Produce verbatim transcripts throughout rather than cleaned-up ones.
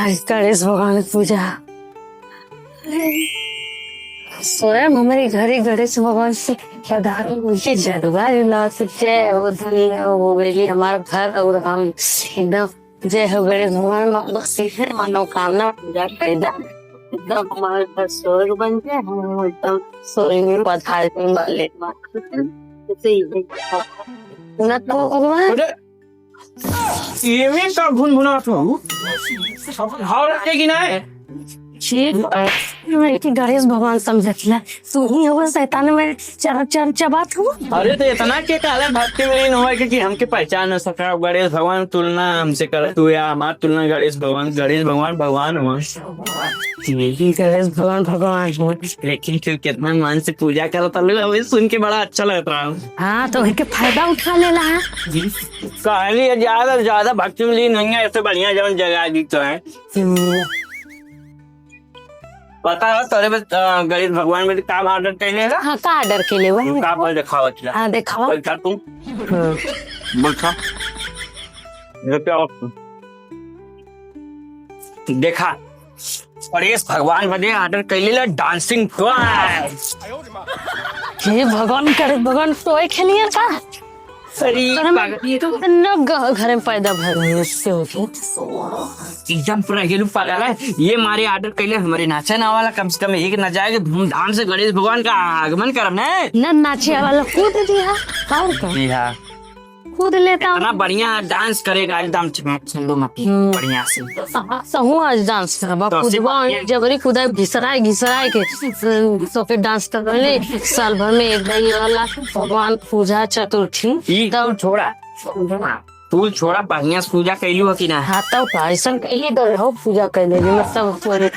गणेश भगवान की पूजा। स्वयं हमारे घरे गणेश भगवान से पधारो, उनके जलवा ला से जय हो धन्य हो गई हमारा घर और हम एकदम जय हो गणेश भगवान, बस इहे मनोकामना पूरा कर दा। एकदम हमारा घर स्वर्ग बन जाए, हम एकदम स्वर्ग में पधारने वाले। ऐसे ही है। ना तो भगवान। अरे, ये में का भुनभुनात हो? भाव रखे कि ना है? ठीक, मैं कि गणेश भगवान समझत ला। तू ही हो शैतान में चर, चर, चबात हो। अरे, तो इतना के काला भक्ति में लीन हुआ कि, कि हमके पहचान न सका। गणेश भगवान तुलना हमसे कर, तू या हमार तुलना गणेश भगवान, गणेश भगवान भगवान हो। लेकिन गणेश भगवान भगवान हो। लेकिन तू कितना मन से पूजा करता लोग, हमें सुन के बड़ा अच्छा लगता है। हाँ, तो इनके फायदा उठा लेला है। कहली ज्यादा से ज्यादा भक्ति में लीन होंगे, ऐसे बढ़िया जौन जगह दी तो है। हम्म। पता है तोरे बस, अ, गणेश भगवान में काम order कैले है? हाँ, का order कैले हुआ? का बोल दिखावा चला। हाँ, दिखावा। बैठा तू। हाँ। बैठा। ये क्या हो? देखा, गणेश भगवान बदे order कैले ला dancing toy। हे भगवान, गणेश भगवान toy खेलिए का? अरे, घर में, पागल, ये तो न ग-, घर में पैदा भर हुए उससे होके। एकदम पूरा गेलू पागल है। ये मारे order कैले हमारे नाचे ना वाला, कम से कम एक ना जाए, धूमधाम से गणेश भगवान का आगमन करब ना। ना नाचे वाला कूद दिया, और का? जी हाँ। कूद लेता हूँ। इतना बढ़िया dance करेगा, एकदम चलो मत, हम्म। बढ़िया से। सहू आज dance करबा, तो कूदबा, बढ़िया। जबरी कूदा, घिसराए, घिसराए के, तो फिर dance कर ले। साल भर में एक बार ये वाला भगवान पूजा चतुर्थी, ई तब तू छोड़ा। तू छोड़ा, बढ़िया से पूजा कैलू हो कि ना? हाँ, तब का, ऐसन कैली तो हो पूजा कैले, मतलब, पूरे।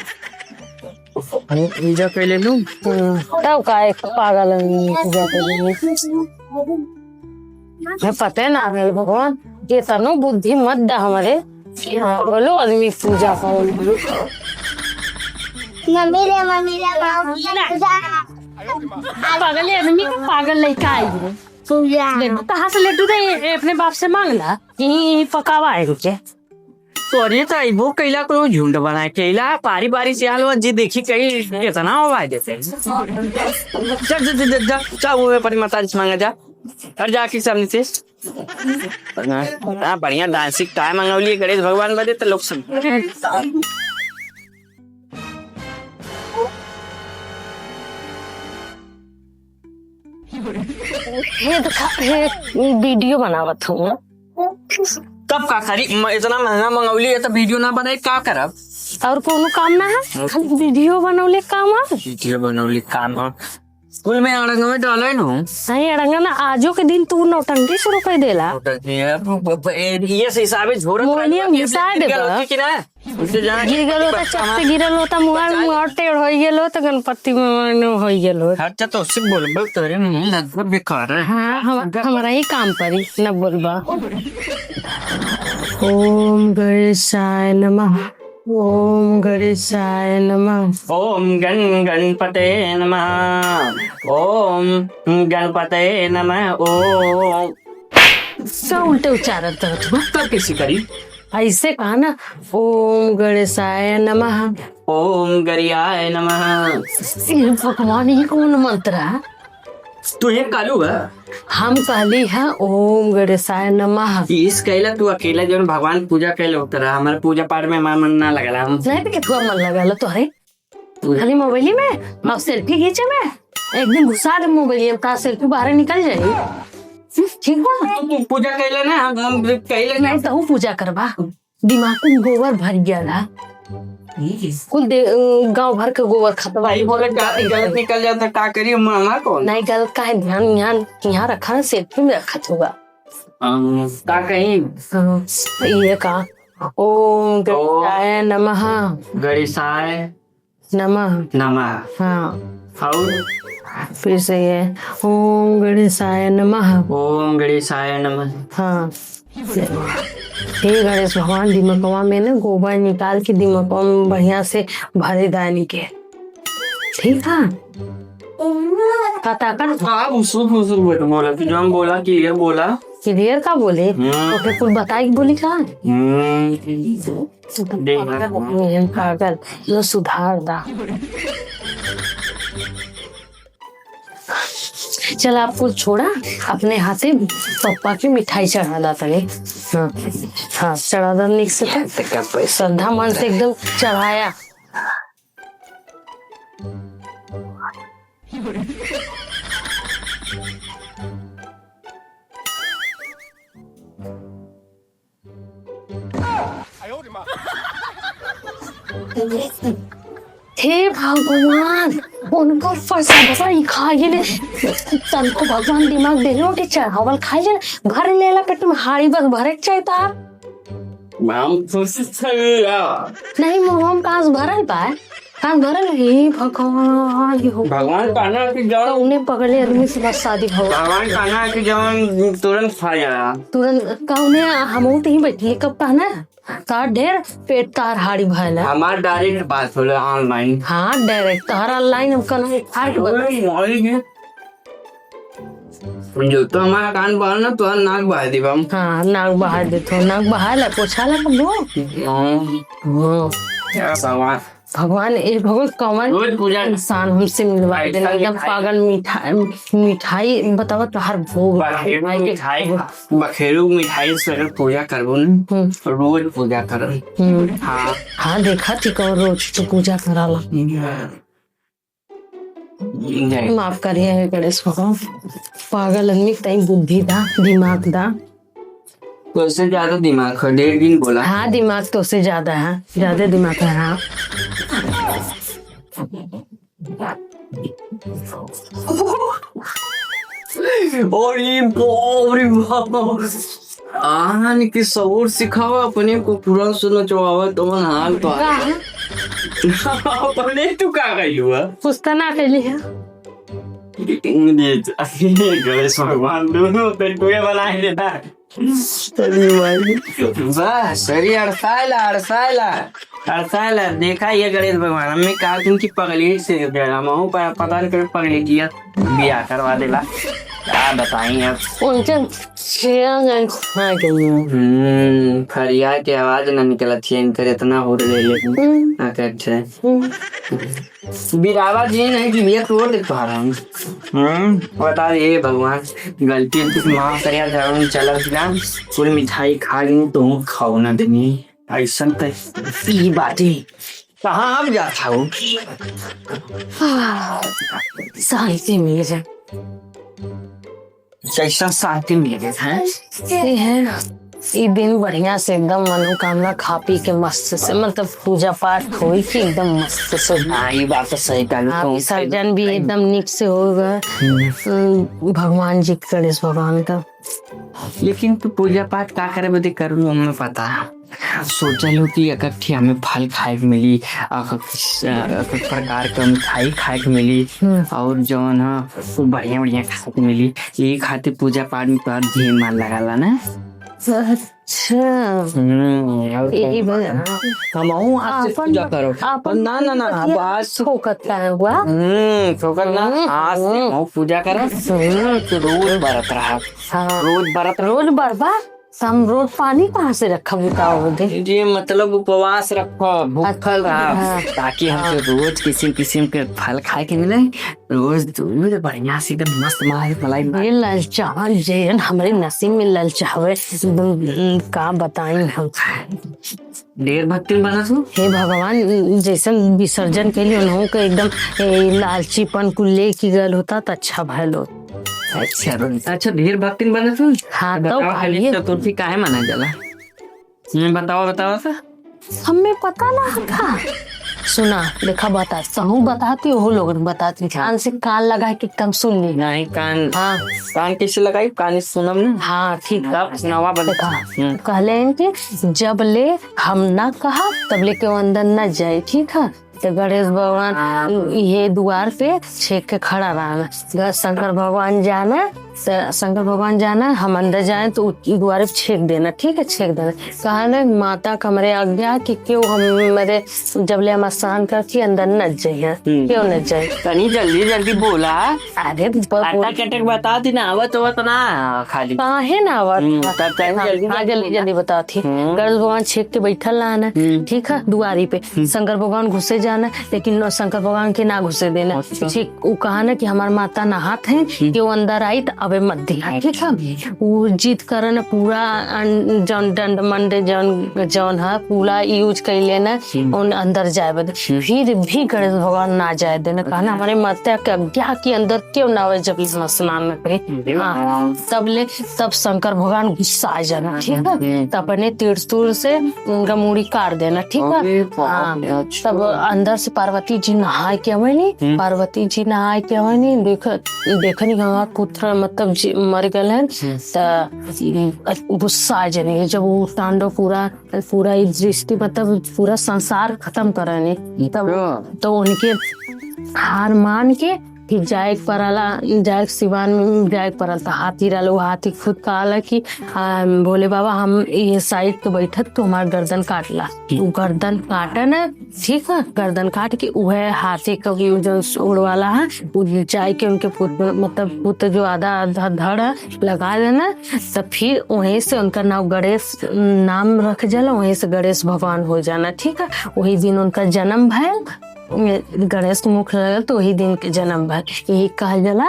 हम पूजा कैले लू। हम्म, तब का, एक पागल आदमी पूजा कैले लू। मैं पते ना रहे भगवान, ये तनो बुद्धि मत दा हमारे। हाँ, बोलो आदमी पूजा करो। मम्मी रे, मम्मी रे, मम्मी रे, पूजा। पागल आदमी का पागल लड़का आई है। पूजा। लड्डू कहाँ से लड्डू दे? ये अपने बाप से मांग ला। यहीं, यहीं पकावा है रुके। तोरे तो अइबो कैला को झुंड बना के अइला, पारी पारी से आलो जी देखी कहीं कितना आवाज देते हैं। जा, जा, जा, जा, जा, जा, वो अपनी माता जी से मांगा जा। हट जा, आखिर सामने से। हाँ, बढ़िया dancing toy मंगौली गणेश भगवान बदे तो लोग सब। हे देखा, हे video बनावत हूँ। तब का करी? म-, इतना महंगा मंगौली है तो video ना बनाई, का करब? और कोनो काम ना है? खाली video बनौले काम है? Video बनौली काम है। स्कूल में अड़ंगा में डाले नु। नहीं, अड़ंगा ना, आजो के दिन तू नौटंकी शुरू कर देला। नौटंकी है, ब-, ब-, ए, ये से हिसाबे झोरत मोहनिया रहल बा, घुसा गिर देबा। गल होती कि ना? उसे जाना गिर गल होता, चप से गिरल होता, मुँह, मुँह टेढ़ होइ गल होता, गणपति में होइ गल होता। अच्छा, तो उससे बोल, बोल, तोरे मुँह लगभग बेकार है। हाँ, हम, हमारा ही काम परी, न बोलबा। ओम गणेशाय नमः, ओम गणेशाय नमः। ओम गण गणपते नमः, ओम गणपते नमः, ओम। सब उल्टे उच्चारण करत बा। तब कैसे करी? ऐसे कहा ना, ओम गणेशाय नमः। ओम गरियाय नमः। हे भगवान, ये कौन मंत्र है? तू ये कालू है? हम कहली है, ओम गणेशाय नमः। इस कहला तू अकेला जौन भगवान पूजा कैले होत रहा, हमारे पूजा पाठ में हमार मन ना लगला। हम नहीं तो किथुआ मन लगला तोहरे? खाली मोबाइल में और selfie खींचे में। एक दिन घुसा दे मोबाइल में, का selfie बाहर निकल जाई। ठीक बा? तू पूजा कैले ना, हम, हम कैले ना। नहीं तो पूजा करबा। दिमाग में गोबर भर गया ना। कुल दे-, अ, गाँव भर के गोबर खत्म। भाई बोले, का गलत निकल जाता, का करी, मामा कौन? नहीं, गलत का है, ध्यान यहाँ, यहाँ रखा ना, selfie में रखा होगा। हम, का कहीं? हाँ, ये का? ओम ओम गणेशाय नमः। गणेशाय नमः। नमः। हाँ। और? फिर से ये, ओम गणेशाय नमः। ओम गणेशाय नमः। हाँ। हे गणेश भगवान, दिमकवा में ना गोबर निकाल के दिमकवा में बढ़िया से भरे दानी के। ठीक है? पता कर। आप उसको, उसको बोला कि जो हम बोला कि ये बोला। Clear का बोले? हम्म। ओके, कुल बताई के बोली का? हम्म। देख ना। पागल, ये पागल, लो सुधार दा। चल, आप कुल छोड़ा, अपने हाथे पप्पा के मिठाई चढ़ा दा तनी। हाँ, हाँ, चढ़ा दा निक से। श्रद्धा मन से एकदम चढ़ाया। हे भगवान, उनको फंसा फंसा ही खा गेले। तनको भगवान दिमाग देले हो कि चढ़ावल खाई ले, भर लेला पेट में, हाड़ी बस भरे के चाही तार। हम कोशिश करी यार। नहीं, मुंह में कांस भरल बा, कांस भरल। हे भगवान, ये हो। भगवान कहना कि जौन कौने पगले आदमी से बस शादी हो। भगवान कहना कि जौन तुरंत खा जाला। तुरंत कौने, हम तो ही बैठी, कब कहना? तार ढेर पेट तार हाड़ी भयल है। हमार direct बात होला online। हाँ, direct तोहर online हम कल फाट बा। ओए, माई गे। जो तो हमारा कान बहार ना, तोहर नाक बहार देब हम। हाँ, नाक बहार देत हो, नाक बहार ले, पोछा ले कबो। हाँ। हाँ। क्या भगवान। भगवान, ए भगवान, कौन रोज पूजा इंसान हमसे मिलवा ऐसा देना, एकदम मिठाई। पागल मिठाई, मिठाई बतावा तोहर भोग। बखेरू मिठाई, बखेरू मिठाई से अगर पूजा करबो ना, हम्म। रोज पूजा करब। हम्म। हाँ। हाँ, देखा थी कौन रोज तो पूजा कराला। हम्म। जय। माफ करिए हे गणेश भगवान, पागल आदमी तई बुद्धि दा, दिमाग दा। तोसे ज्यादा दिमाग है, डेढ़ दिन बोला। हाँ, दिमाग तोसे ज्यादा है, ज्यादा दिमाग है, हाँ। और ये बाप रे बाप। आन के सबूर सिखावा, अपने को पूरा सुनो चवावा, तुमन हाल तो का है? अपने तू का कइलू है? कुछ तो ना कइली है। गणेश भगवान दोनों तो टुए बनाए देता। अरे भाई। बस, अरे अड़साइला, अड़साइला, अड़साइला। देखा ये गणेश भगवान, हमें कहा तुम की पगली से गया, हम हूँ प-, पता नहीं कर पगली किया, बियाह करवा देला। का बताई अब। उनके छेड़ा गए, हाँ, गए। हम्म, फरिया के आवाज ना निकलत है, इनकर इतना हो रही है, लेकिन हम्म। ना करते हैं। हम्म। बिरावा जी नहीं कि भैया तोड़ दे पा रहा हूँ। हम्म, बता दे, हे भगवान, गलती उलती माफ करिया, घर में चला गया, पूरी मिठाई खा गई, तो खाओ ना देनी। ऐसन त ई बात ही। कहाँ अब जात हूँ? शांति मिल जाए। कैसन शांति मिल गए हैं? ये है ना, ये दिन बढ़िया से एकदम मनोकामना खा पी के मस्त से, मतलब पूजा पाठ होई कि एकदम मस्त से। हाँ, ये बात तो सही कहलू हाँ, तू। विसर्जन भी एकदम निक से होगा। हम्म। हम्म, भगवान जी के, गणेश भगवान का। लेकिन तू पूजा पाठ का करे बदे करू, हमें पता है। सोचल हो कि एक एक ठे हमें फल खाए के मिली, एक एक, एक एक प्रकार के मिठाई खाए के मिली, हम्म। और जौन है, खूब बढ़िया बढ़िया खाए के मिली। यही खातिर पूजा पाठ में तोहार ढेर मन लगाला ना। अच्छा। हम्म, और यही का? बा-, हमहू आज से आपन, पूजा करो। आपन ना, ना, ना, बतिया अब आज से ठोकत काहे हुआ? हम्म, ठोकत ना, हम्म, आज से हम्म। हमहू पूजा करब। हम्म। तो रोज बरत रहा। हाँ। रोज बरत रहा। रोज बरबा? तो हम रोज पानी कहाँ से रखब, बताओ दे? जी, मतलब उपवास रखो, भूखल अच्छा, रहो, हाँ। ताकि हमके हाँ। रोज किसिम किसिम के फल खाए के मिले, रोज दूध बढ़िया से एकदम मस्त मलाई, मलाई। ये ललचाहन जैन हमरे नसीब में ललचावे, एकदम, उम, का बताई हम। ढेर भक्तिन बनत हो। हे भगवान, जैसन विसर्जन के लिए उन्हों के एकदम, ए, लालचीपन को लेके गल होता तो अच्छा भयल होत। अच्छा, अच्छा, ढेर भक्तिन बनत हो। हाँ, तो बताओ, खाली गणेश चतुर्थी काहे मनाया जाला? हम्म, बताओ, बताओ तो। हमें पता ना था। सुना, देखा, बता, सहू बताती, ओहो लोगन बताती। कान से कान लगा के एकदम सुन ली। नहीं, कान, हाँ। कान कैसे लगाई? कान से सुनम ना। हाँ, ठीक। तब सुनावा बन-, देखा, हम्म। कहले हैं कि जब ले हम ना कहा, तब ले के अंदर ना जाए, ठीक है? तो गणेश भगवान हाँ। ये दुआर पे छेक के खड़ा रहना। ग-, शंकर भगवान जाना, त शंकर भगवान जाना, हम अंदर जाए तो उ-, दुआरे पे छेक देना, ठीक है, छेक देना। कहा ना, माता का हमरे आज्ञा कि केहू हमरे, जब ले हम स्नान करती, अंदर न जाइए, हम्म। केहू न जाए। तनी जल्दी जल्दी बोला। अरे, ब-, आटा बोल- कटक बता दी ना, आवत आवत ना, खाली। काहे ना आवत? हम्म, तब तनी हाँ, जल्दी हाँ, जल्दी जल्दी जल्दी बोला। जल्दी बताती। हम्म। गणेश भगवान छेक के बैठल रहना, हम्म। ठीक है, दुआरी पे। हम्म। शंकर भगवान घुसे जाना, लेकिन शंकर भगवान के ना घुसे देना। अच्छा। ठीक, उ कहा ना कि हमार माता नहात है, हम्म। कि वो अंदर आई त अबे मत दिया, अच्छा। ठीक है? उ जिद करन पूरा अन-, जौन डंड मंड जौन, जौन है पूरा use कर लेना, हम्म। उन अंदर जाए बदे। हम्म। फिर भी गणेश भगवान ना जाए देना, कहना अच्छा। हमारे माता के आज्ञा के अंदर केहू ना आवे जब हम स्नान न करी। हम्म। हाँ, तब ले, तब शंकर भगवान गुस्सा आ जाना, ठीक है? हम्म। त अपने त्रिशूल से उनका मूड़ी काट देना, ठीक है? अरे बाप हाँ, रे, अच्छा। तब अंदर से पार्वती जी नहाए के आवे नी, हम्म। पार्वती जी नहाए के आवे नी, देख, देखनी हमार पुत्र मतलब जी मर गए हैं, हम्म। त गुस्सा आ जाने, जब वो तांडव पूरा, पूरा ई सृष्टि मतलब पूरा संसार खत्म करने, तब अच्छा। तो उनके हार मान के फिर जाए के पड़ला, जाए के सिवान में जाए के पड़ल, त हाथी रहल, वो हाथी खुद कहला कि, आ, भोले बाबा, हम ये side के बैठत तो हमार गर्दन काटला। वो गर्दन काटे ना, ठीक है, गर्दन काट के उहे हाथी का भी जौन सूंड़ वाला है, वो जाए के उनके पुत, मतलब पुत जो आधा, आधा धड़ है, लगा देना, त फिर वहीं से उनका नाम गणेश नाम रख जाला, वहीं से गणेश भगवान हो जाना, ठीक है। वही दिन उनका जन्म भयल, गणेश के मुख लगल तो वही दिन के जन्म भयल, यही कहल जाला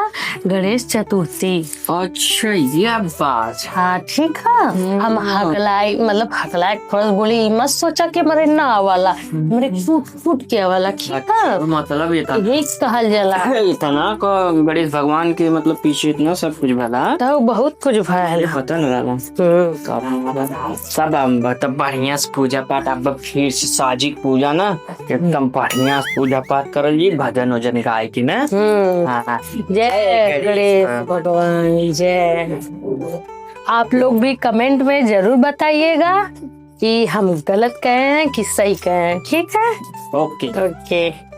गणेश चतुर्थी। अच्छा, ये बात। हाँ, ठीक है। हम्म। हम हकलाई, मतलब हकलाई first बोली, ई मत सोचा कि हमरे ना आवाला, हमरे कूट कूट के आवाला, ठीक है। अच्छा, मतलब ये था। यही कहल जाला। इतना को गणेश भगवान के मतलब पीछे इतना सब कुछ भला। तो बहुत कुछ भला। ये पता न रहला। हम्म। सब, सब हम तब बढ़िया से पूजा पाठ, अब फिर से साजिक पूजा ना, एकदम बढ़िया से पूजा पाठ करल जी, भजन वजन गाए के ना। हम्म। हाँ। जय जय गणेश गणेश भगवान, जय। आप लोग भी comment में जरूर बताइएगा कि हम गलत कहे हैं कि सही कहे हैं, ठीक है? OK। OK।